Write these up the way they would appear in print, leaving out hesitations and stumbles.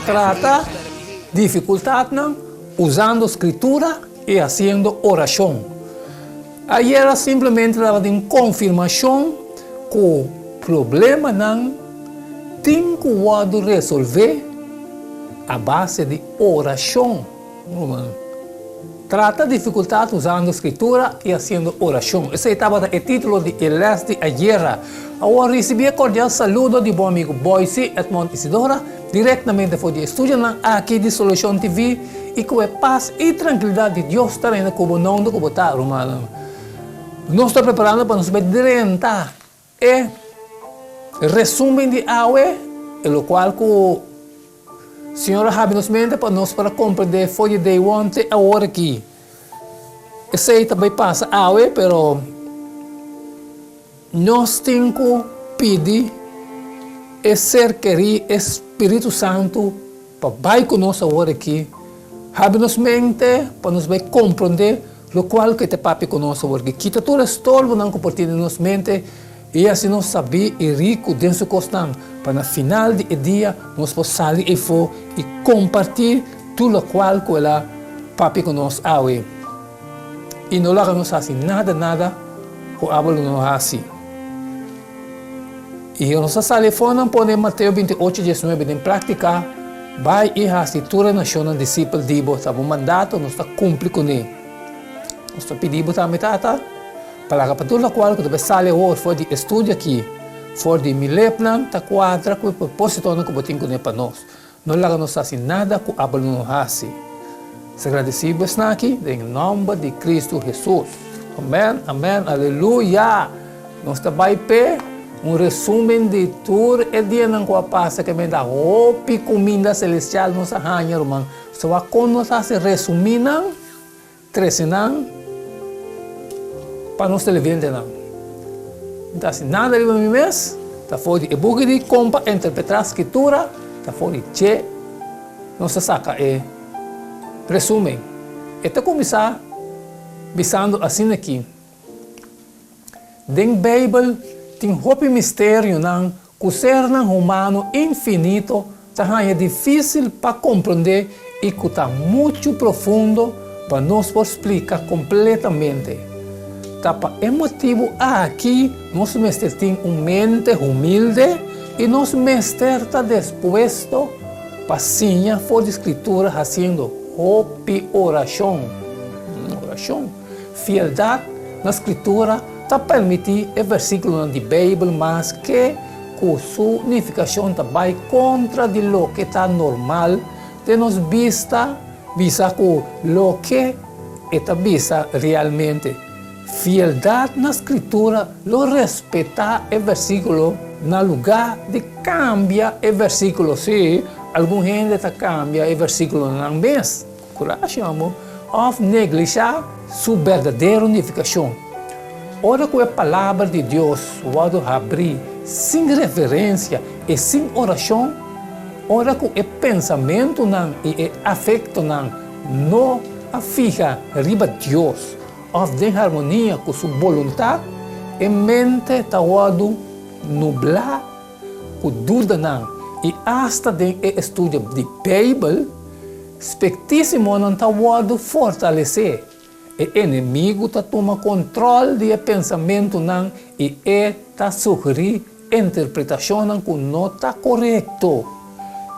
Trata difikultatnan usando Skritura i hasiendo orashon. Ayera simplemente tabatin konfirmashon ku problemanan tin ku wòrdu resolvé a base di orashon. Ruman, trata difikultat usando Skritura i hasiendo orashon. Esei tabata e título di e lès di ayera. Awor risibí e kordial saludo di bo amigu Boyce Edmond Isidora, direktamente for di e studionan aki di Solushon TV, i ku e pas i trankilidat di Dios ta reina ku bo na unda ku bo ta, rumannan. Nos ta preparando pa nos bai drenta E resumen di awe, e lokual ku Señor a habri nos mente pa nos por a komprendé for di day one te awor aki. Esei ta bai pasa awe, pero nos tin ku pidi e ser kerí, e Spiritu Santu, Pa bai ku nos awor aki, habri nos mente pa nos bai komprondé lokual ku e ta papia ku nos awor aki. Kita tur e stolbonan ku por tin den nos mente i hasi nos sabí i riku den su kosnan, pa na final di e dia nos por sali eifó i kompartí tur lokual ku el a papia ku nos awe. I no laga nos hasi nada nada ku abo lo no hasi. I nos a sali afó nan pone Mateo 28, 19 den práktika, Bai i hasi tur e nashonnan disipel di bo. Ta bo mandato, nos ta kumpli kuné. Nos ta pidi bo tambe, Tata, pa laga pa tur lokual ku ta bai sali awor for di e studio akí, for di mi lepnan, ta kuadra ku e propósitonan ku bo tin kuné pa nos. No laga nos hasi nada ku abo lo no hasi. Nos ta gradisí bo esnaki den nòmber di Kristu Hesus. Amèn, amèn, aleluya! Nos ta bai p'e un resúmen di tur e dianan ku a pasa ke menda hopi kuminda selestial nos a haña, ruman. So wak kon nos hasi resumí nan? Trese nan pa nos televidentenan. Mi ta hasi nada riba mi mes, ta for di e buki di kon pa interpretá Skritura, ta for di dje nos ta saka e resumen. E ta kuminsá bisando asin'aki, Den Beibel tin hopi misterionan Ku sernan humano infinito ta haña difísil pa komprondé i ku ta muchu profundo pa nos por splika kompletamente. Ta pa e motibu aki nos mester tin un mente humilde i nos mester ta dispuesto pa siña for di Skritura hasiendo hopi orashon. Orashon. Fieldat na Skritura ta permití e versíkulonan di Beibel maske ku su nifikashon ta bai kontra di loke ta normal den nos bista, bisa ku loke e ta bisa realmente. Fieldat na Skritura lo respetá e versíkulo na lugá di kambia e versíkulo. Sí, algun hende ta kambia e versíkulonan nan mes. Kurashi, amor, òf neglishá su berdadero nifikashon. Ora ku e Palabra di Dios wòrdu habrí sin reverensia i sin orashon, ora ku e pensamentunan i e afektonan no a fiha riba Dios òf den harmonia ku su boluntat, e mente ta wòrdu nublá ku dudanan i asta den e estudio di Beibel, Spektísimonan ta wòrdu fortalesé. E enemigu ta tuma kontròl di e pensamentunan i e ta sugerí interpretashonnan ku no ta korekto.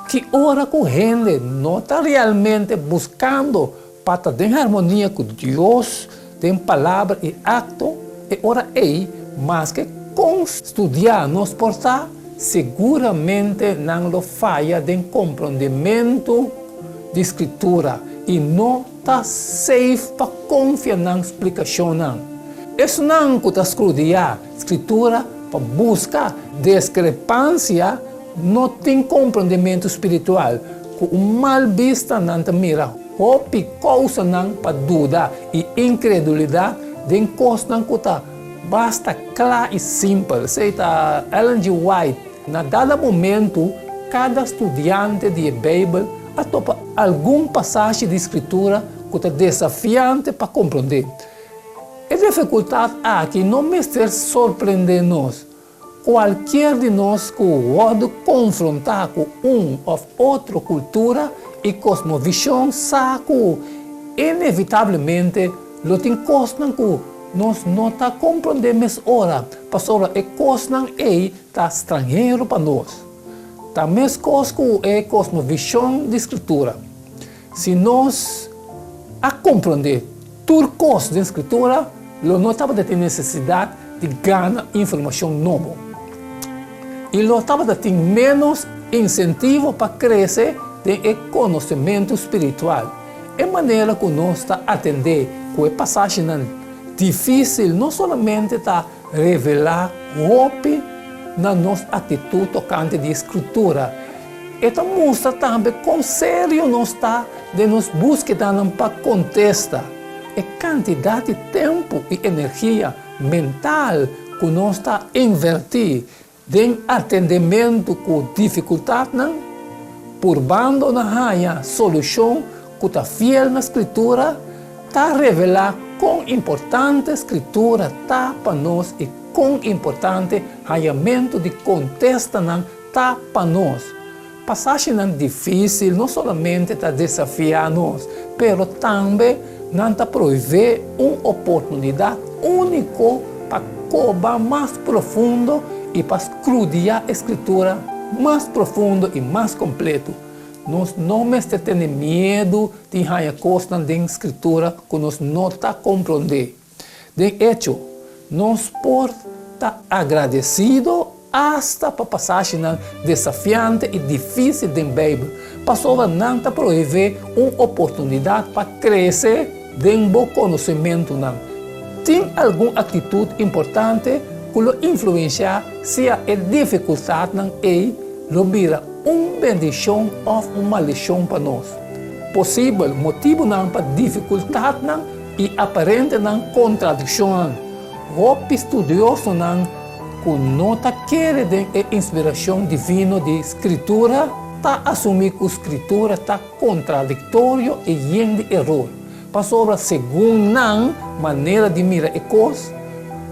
Ki ora ku hende no ta realmente buskando pa ta den harmonia ku Dios den palabra i akto, e ora ei, maske kon studiá nos por ta, Seguramente nan lo faya den komprondementu di Skritura i no ta safe pa konfia nan splikashonnan. Esnan ku ta skrudiá Skritura pa buska deskrepansia no tin komprondementu spiritual. Ku un mal bista nan ta mira hopi kousanan pa duda i inkredulidat den kosnan ku ta Basta kla i simpel, esei ta Ellen G. White. Na dada momentu, kada studiante di e Beibel a topa algun pasashi di Skritura ku ta desafiante pa komprondé. E difikultat aki no mester sorprendé nos. Kualkier di nos ku wòrdu konfrontá ku un òf otro kultura i kosmovishon sa ku inevitablemente lo tin kosnan ku nos no ta komprondé mesora pasobra e kosnan ei ta stranhero pa nos. Ta meskos ku e kosmovishon di Skritura. Si nos a komprondé tur kos den Skritura, lo no tabata tin nesesidat di gana informashon nobo. I lo tabata tin ménos insentivo pa krese den e konosementu spiritual. E manera ku nos ta atendé ku e pasashinan difísil no solamente ta revelá hopi na nos aktitut tokante di e Skritura, E ta mustra tambe kon serio nos ta den nos búskedanan pa kontesta. E kantidat di tempu i energia mental ku nos ta invertí den atendementu ku difikultatnan, purbando na haña solushon ku ta fiel na Skritura, ta revelá kon importante Skritura ta pa nos i kon importante hañamentu di kontestanan Ta pa nos. Pasashinan difísil no solamente ta desafiá nos, pero tambe nan ta proveé un oportunidat úniko pa koba mas profundo i pa skrudiá e Skritura mas profundo i mas kompletu. Nos no mester tene miedu di haña kosnan den Skritura ku nos no ta komprondé. Den echo, nos por ta agradesido asta pa pasashinan desafiante i difísil den Beibel, pasobra nan ta proveé un oportunidat pa krese den bo konosementunan. Tin algun aktitut importante ku lo influensiá sea e difikultatnan ei lo bira un bendishon òf un maldishon pa nos. Posibel motibunan pa difikultatnan i aparentenan kontradikshonnan. Hopi studiosonan ku no ta kere den e inspirashon divino di Skritura ta asumí ku Skritura ta kontradiktorio i yen di eror, pasobra segun nan manera di mira e kos,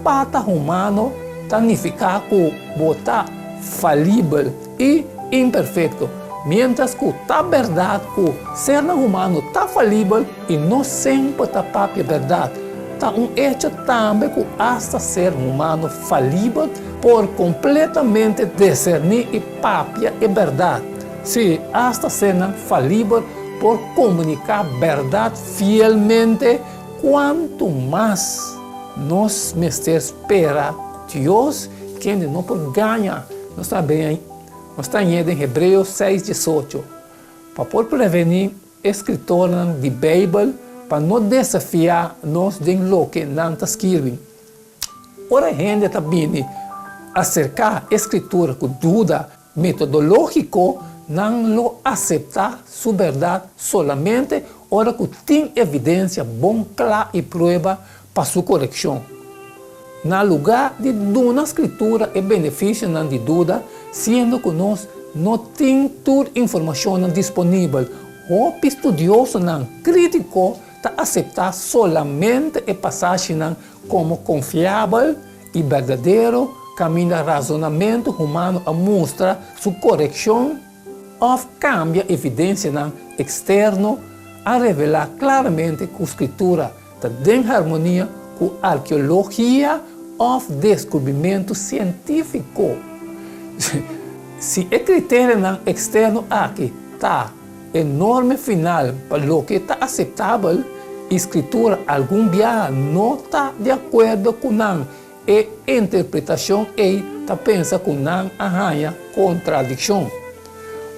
pata humano ta nifiká ku bo ta falibel i imperfekto, miéntras ku ta bèrdat ku sernan humano ta falibel i no semper ta papia bèrdat. Ta un echo tambe ku asta ser humano falibel por kompletamente diserní i papia e bèrdat. Sí, asta sernan falibel por komuniká bèrdat fielmente, kuantu mas nos mester spera Dios, kende no por gaña. Nos ta nos ta hañ'é den Hebreo seis diesocho. Pa por prevení e skritornan di Beibel pa no desafiá nos den loke nan ta skirbi. Ora hende ta bini aserká e Skritura ku duda metodológiko, nan lo aseptá su bèrdat solamente ora ku tin evidensia bon kla i prueba pa su korekshon. Na lugá di duna Skritura e benefisionan di duda, siendo ku nos no tin tur informashonnan disponibel, hopi studiosonan krítiko ta aseptá solamente e pasashinan komo konfiabel i berdadero kaminda razonamentu humano a mustra su korekshon òf kambia evidensianan eksterno a revelá klaramente ku Skritura ta den harmonia ku arkeologia òf deskubrimentu sientífiko. Si e kriterionan eksterno aki ta e norma final pa loke ta aseptabel i Skritura algun biaha no ta di akuerdo ku nan, e interpretashon ei ta pensa ku nan a haña kontradikshon.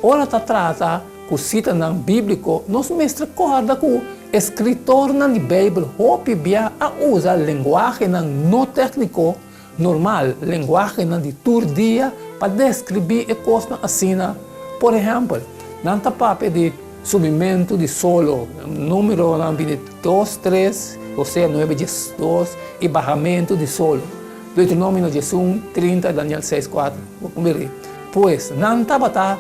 Ora ta trata ku sitanan bíbliko, nos mester kòrda ku eskritornan di Beibel hopi bia a usa lenguahenan no tékniko normal, lenguahenan di tur dia, pa deskribí e kosnan asina. Por ehèmpel, nan ta papia di subimentu di solo, Númeronan bini dos, tres, Hosea nuebe, diesdos, i bahamentu di solo, Deuteronomio diesun, trinta, Daniel seis, kuater. Bo por mira ei. Pues, nan tabata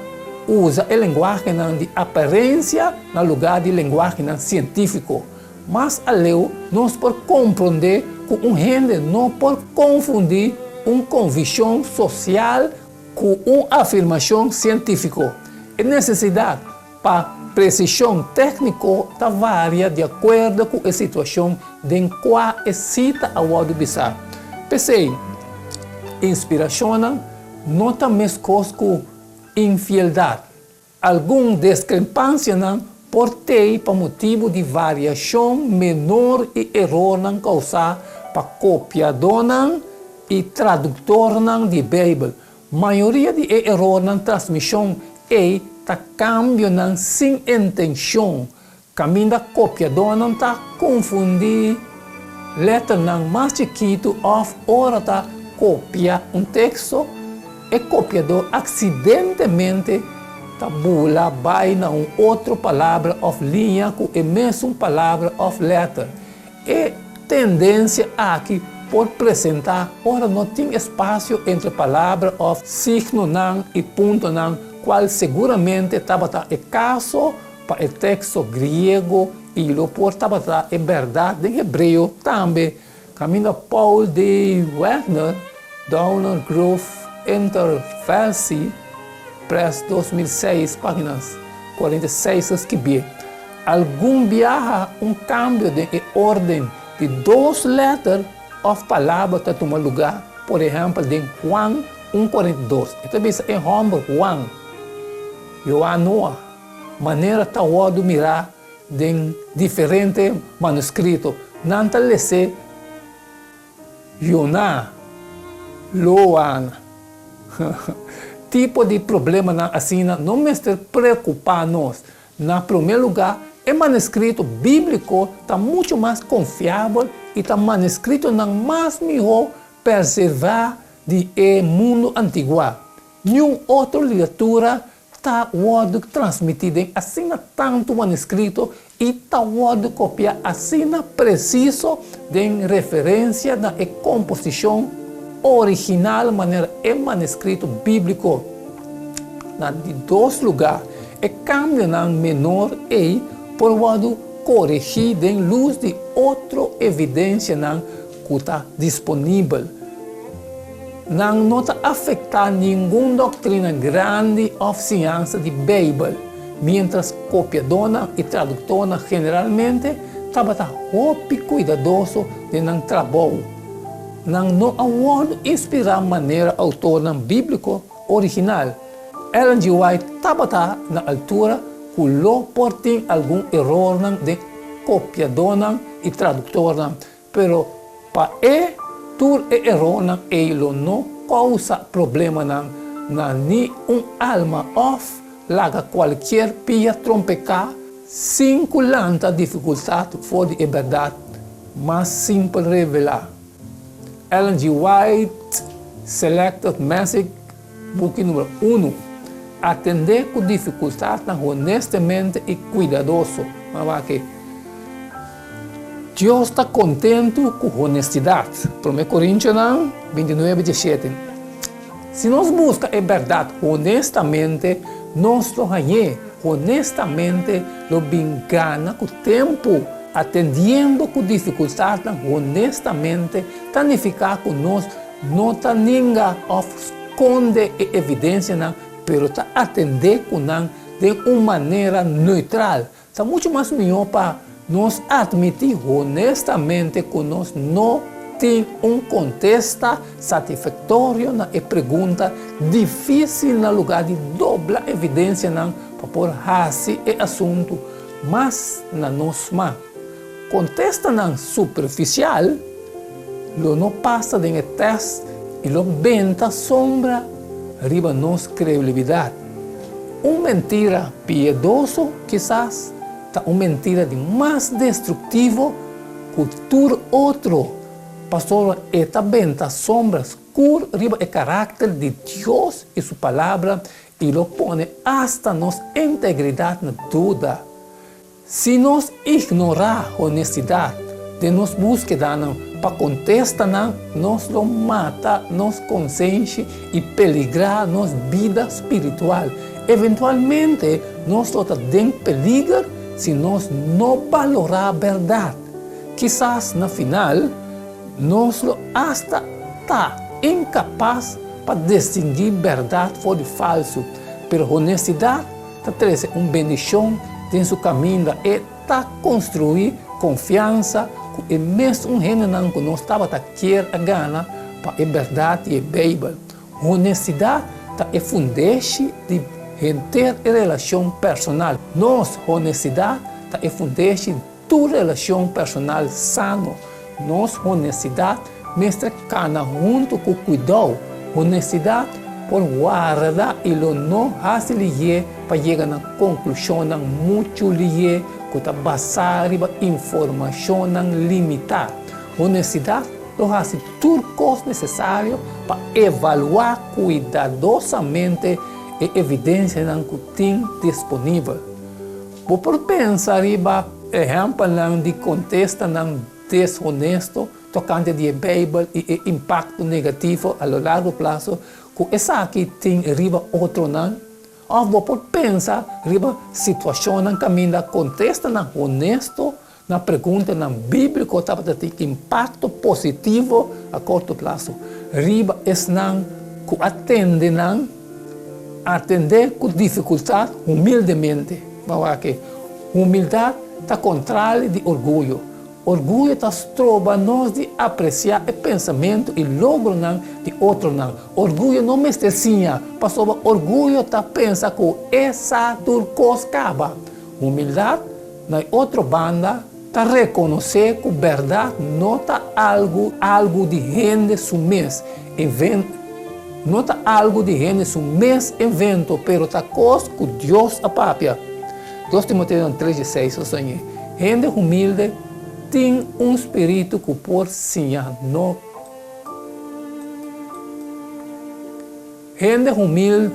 usa e lenguahenan di aparensia na lugá di lenguahenan sientífiko. Mas aleu nos por komprondé ku un hende no por konfundí un konvikshon sosial ku un afirmashon sientífiko. E nesesidat pa presishon tékniko ta varia di akuerdo ku e situashon den kua e sita a wòrdu bisá. P'esei, inspirashonnan no ta meskos ku infieldat. Algun deskrepansianan por tei pa motibu di variashon menor i erornan kousá pa kopiadónan i traduktornan di Beibel. Mayoria di e erornan transmishon ei ta kambionan sin intenshon Kaminda kopiadónan ta konfundí lèternan mas chikitu òf ora ta kopia un teksto, e kopiadó aksidentemente ta bula bai na un otro palabra òf liña ku e mesun palabra òf lèter. E tendensia aki por presentá ora no tin espasio entre palabra òf signonan i puntonan, kual seguramente tabata e kaso Pa e teksto griego i lo por tabata e bèrdat den hebreo tambe, kaminda Paul D. Wagner, Downer Grove Interversie Press 2006, página 46 ta skibié, Algun biaha un kambio den e órden di dos lèter òf palabra ta tuma lugá, por ehèmpel den Juan un 42, e ta bisa e hòmber Juan, Yoanoa. Manera ta wòrdu mirá den diferente manuskrito, nan ta les'é Yoná, Loana. Tipo di problemanan asina no mester preokupá nos. Na promé lugá, e manuskrito bíbliko ta muchu mas konfiabel i ta manuskritonan mas mihó preservá di e mundu antiguá. Niun otro literatura ta wòrdu transmití den asina tantu manuskrito i ta wòrdu kopiá asina presiso den referensia na e komposishon original manera e manuskrito bíbliko. Na di dos lugá, e kambionan menor ei por wòrdu koregí den lus di otro evidensianan ku ta disponibel. Nan no ta afektá ningun doktrina grandi òf siñansa di Beibel, miéntras kopiadónan i traduktornan generalmente tabata hopi kuidadoso den nan trabou. Nan no a wòrdu inspirá manera outornan bíbliko original. Ellen G. White tabata na altura ku lo por tin algun erornan den kopiadónan i traduktornan, Pero pa e, tur e erornan ei lo no kousa problemanan na ni un alma òf laga kualkier pia trompeká sin ku lanta difikultat for di e bèrdat mas simpel revelá. Ellen G. White, Selected Message, Buki numero unu, Atendé ku difikultatnan honestamente i kuidadoso. M'a wak e. Dios ta kontentu ku honestidat. Promé Korintionan 29, 17. Si nos buska e bèrdat honestamente, nos lo hañ'é. Honestamente lo bin gana ku tempu. Atendiendo ku difikultatnan honestamente ta nifiká ku nos No ta ninga òf skonde e evidensianan, pero ta atendé ku nan den un manera neutral. Ta muchu mas mihó pa nos atmití honestamente ku nos no tin un kontesta satisfaktorio na e pregunta difísil na lugá di dobla evidensianan pa por hasi e asuntu mas na nos smak. Kontestanan superfisial lo no pasa den e tèst i lo benta sombra riba nos kredibilidat. Un mentira piedoso kisas ta un mentira di mas destruktivo ku tur otro, pasobra e ta benta sombra skur riba e karakter di Dios i su Palabra i lo pone asta nos integridat na duda. Si nos ignorá honestidat den nos búskedanan pa kontestanan, nos lo mata nos konsenshi i peligrá nos bida spiritual. Eventualmente, nos lo ta den peliger si nos no balorá bèrdat. Kisas na final, nos lo asta ta. inkapas pa distinguí bèrdat for di falsu, pero honestidat ta trese un bendishon den su kaminda. E ta konstruí konfiansa ku e mesun hendenan ku nos tabata kier a gana pa e bèrdat di e Beibel. Honestidat ta e fundeshi di henter e relashon personal. Nos honestidat ta e fundeshi di tur relashon personal sano. Nos honestidat mester kana huntu ku kuidou. Honestidat por warda i lo no hasi lihé pa yega na konklushonnan muchu lihé ku ta basá riba informashonnan limitá. Honestidat lo hasi tur kos nesesario pa evaluá kuidadosamente e evidensianan ku tin disponibel. Bo por pensa riba ehèmpelnan di kontestanan deshonesto tokante di e Beibel i e impakto negativo a lo largo plaso ku esaki tin riba otronan? Òf bo por pensa riba situashonnan kaminda kontestanan honesto Na preguntanan bíbliko tabata tin impakto positivo a korto plaso riba esnan ku a tende nan, atendé ku difikultat humildemente. Bo wak aki, humildat ta kontrali di orguyo. Orguyo ta stroba nos di apresiá e pensamentu i logronan di otronan. Orguyo no mester siña, pasobra orguyo ta pensa ku e sa tur kos kaba. Humildat Na e otro banda, ta rekonosé ku bèrdat no ta algu algu di hende su mes invento, no ta algu di hende su mes invento, pero ta kos ku Dios a papia. Dos Timoteonan tres dieseis ta soñ'é, Hende humilde tin un spiritu ku por siña no. Hende humilde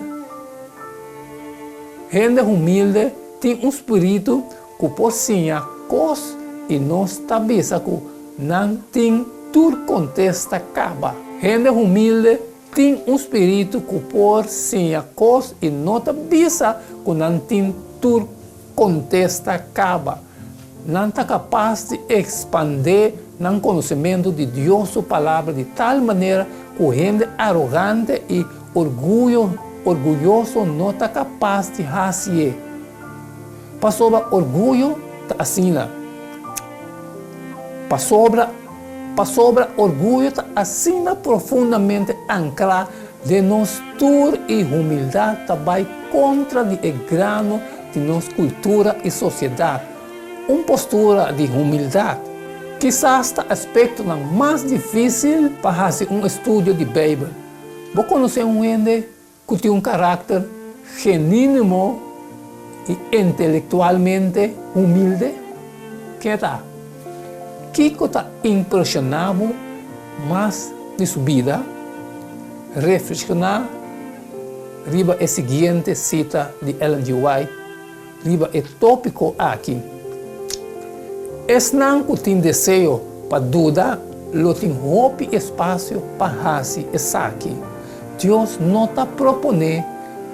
Hende humilde tin un spiritu ku por siña kos i nos ta bisa ku nan tin tur kontesta kaba. Hende humilde tin un spiritu ku por siña kos i no ta bisa ku nan tin tur kontesta kaba. Nan ta kapas di ekspandé nan konosementu di Dios su Palabra di tal manera ku hende arogante i orguyo orguyoso no ta kapas di hasié. Pasobra orguyo ta asina. Pasobra pasobra orguyo ta asina profundamente ankrá den nos tur i humildat ta bai kontra di e grano di nos kultura i sosiedat. Un postura di humildat kisas ta aspektonan mas difísil pa hasi un estudio di Beibel. Bo konosé un hende ku tin un karakter genínimo i intelektualmente humilde? Ke ta? Kiko ta impreshoná bo mas di su bida? Reflekshoná riba e siguiente sita di Ellen G. White riba e tópiko aki, Esnan ku tin deseo pa duda lo tin hopi espasio pa hasi esaki. Dios no ta proponé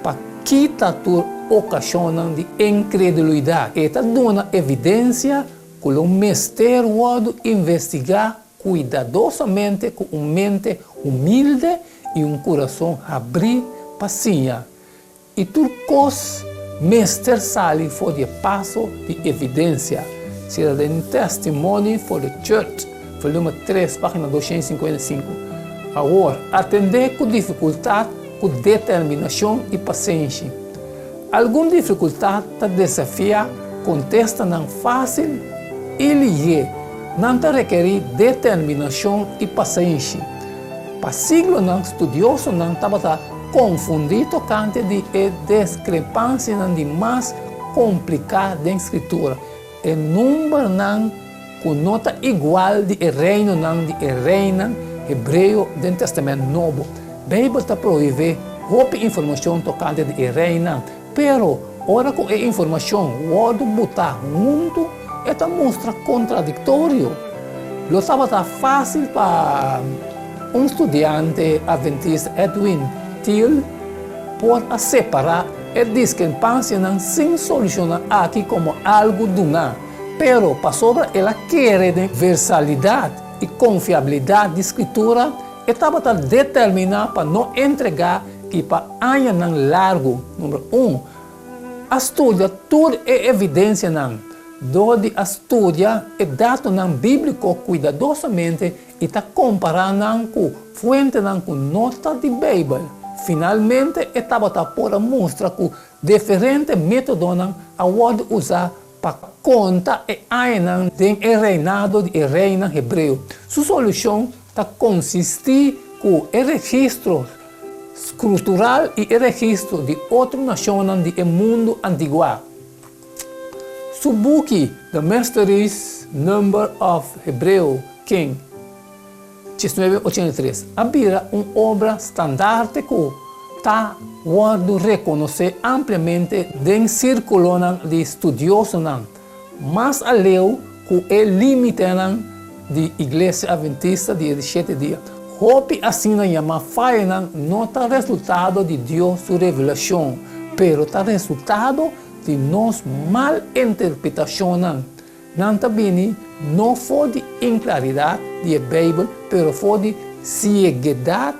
pa kita tur okashonnan di inkredulidat. E ta duna evidensia ku lo mester wòrdu investigá kuidadosamente ku un mente humilde i un kurason habrí pa siña. I tur kos mester sali for di e paso di evidensia. Sira den Testimony for the Church, volume tres, página 255. Awor, atendé ku difikultat ku determinashon i pasenshi. Algun difikultat ta desafiá kontestanan fásil i lihé. Nan ta rekerí determinashon i pasenshi. Pa siglonan studiosonan tabata konfundí tokante di e deskrepansianan di mas kompliká den Skritura, e numbernan ku no ta igual di e reinonan di e reinan hebreo den Tèstamènt Nobo. Beibel ta prohibé hopi informashon tokante di e reinan, pero ora ku e informashon wòrdu butá huntu, e ta mustra kontradiktorio. Lo tabata fásil pa un studiante adventista, Edwin Thiel, por a separá e diskrepansianan sin solushoná aki komo algu duná. Pero pasobra el a kere den versalidat i konfiabilidat di Skritura, E tabata determiná pa no entregá i pa añanan largu, number un, a studia tur e evidensianan. Dor di a studia e datonan bíbliko kuidadosamente i ta kompará nan ku fuentenan ku no ta di Beibel, finalmente e tabata por a mustra ku diferente métodonan a wòrdu usá pa konta e añanan den e reinado di e reinan hebreo. Su solushon ta konsistí ku e registro skrutural i e registro di otro nashonnan di e mundu antiguá. Su buki The Mysteries Number of Hebreo King, 1983, a bira un obra standarte ku ta wòrdu rekonosé ampliamente den sírkulonan di studiosonan, mas aleu ku e límitenan di Iglesia Adventista di e di Shete Dia. Hopi asina yamá fayonan no ta resultado di Dios su revelashon, pero ta resultado di nos mal interpretashonnan. Nan ta bini no for di inklaridat di e Beibel, pero for di sieguedat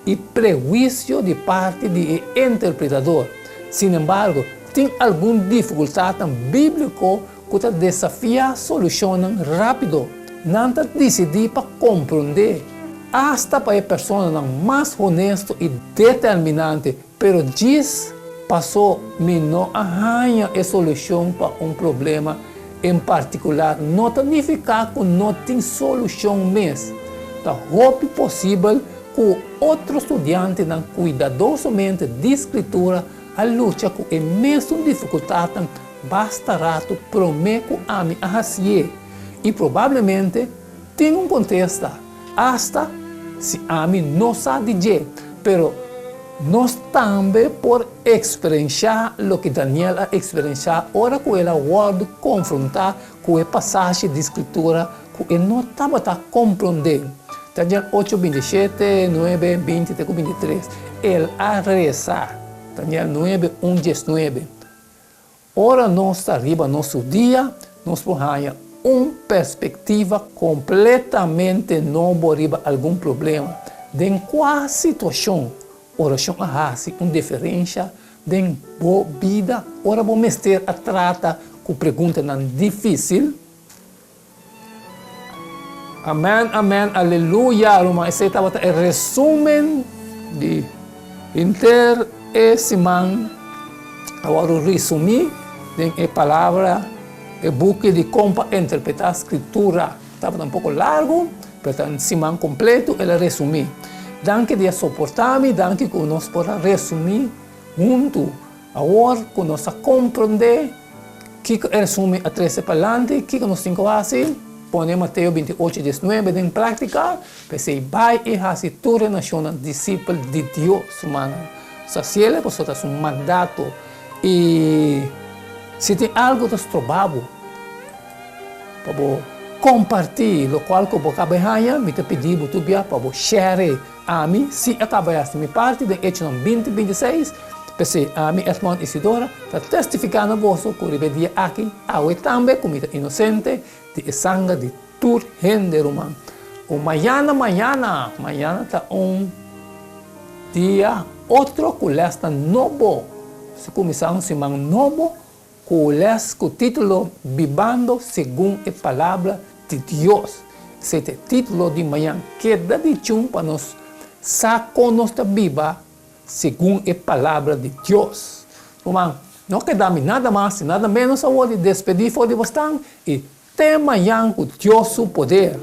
i prehuisio di parti di e interpretador. Sinembargo, tin algun difikultatnan bíbliko ku ta desafiá solushonnan rápido. Nan ta disidí pa komprondé, asta pa e personanan mas honesto i determinante, Pero djis pasó mi no a haña e solushon pa un problema en partikular no ta nifiká ku no tin solushon mes. Ta hopi posibel ku otro studiantenan kuidadosamente di Skritura a lucha ku e mesun difikultatnan basta ratu promé ku ami a hasié, i probablemente tin un kontesta. Asta si ami no sa di dje, pero nos tambe por eksperenshá loke Daniel a eksperenshá ora ku el a wòrdu konfrontá ku e pasashi di Skritura ku e no tabata komprondé. Daniel ocho, 27, nuebe, 20 te ku 23, El a resa. Daniel nuebe, un, 19. Ora nos ta riba nos rudia, nos por haña un perspektiva kompletamente nobo riba algun problema. Den kua situashon orashon a hasi un diferensha den bo bida ora bo mester a trata ku preguntanan difísil? Amen amen aleluya ruman esei tabata e resumen di henter e siman a wòrdu resumí den e palabra e buki di kon pa interpretá skritura tabata un poko largu pero ta un siman kompleto el a resumí danki di a soportá mi danki ku nos por a resumí huntu awor ku nos a komprondé. Kiko e resumi a trese palanti? Kiko nos tin ku hasi? Pone Mateo 28, 19 den práktika, P'esei bai i hasi tur e nashonnan disipel di Dios. Rumannan, nos hasiel pasobra ta su mandato. I si tin algu ta stroba bo pa bo kompartí lokual ku bo kaba e haña, mi ta pidi bo tur bia pa bo share. Ami si a kaba hasi mi parti den Echonan 20, 26, P'esei ami, Edmond Isidora, ta testifiká na boso ku riba e dia aki, awe tambe, ku mi ta inosente di e sanger di tur hende ruman. Ku mañana, mañana, mañana ta un dia otro ku lèsnan nobo. Si kuminsá un siman nobo ku lès ku título Bibando segun e Palabra di Dios. Esei ta e título di mañan. Keda di chun pa nos sa kon nos ta biba Segun e palabra di Dios. Ruman, no keda mi nada mas i nada menos awor di despedí for di bosnan i te mañan ku Dios su poder.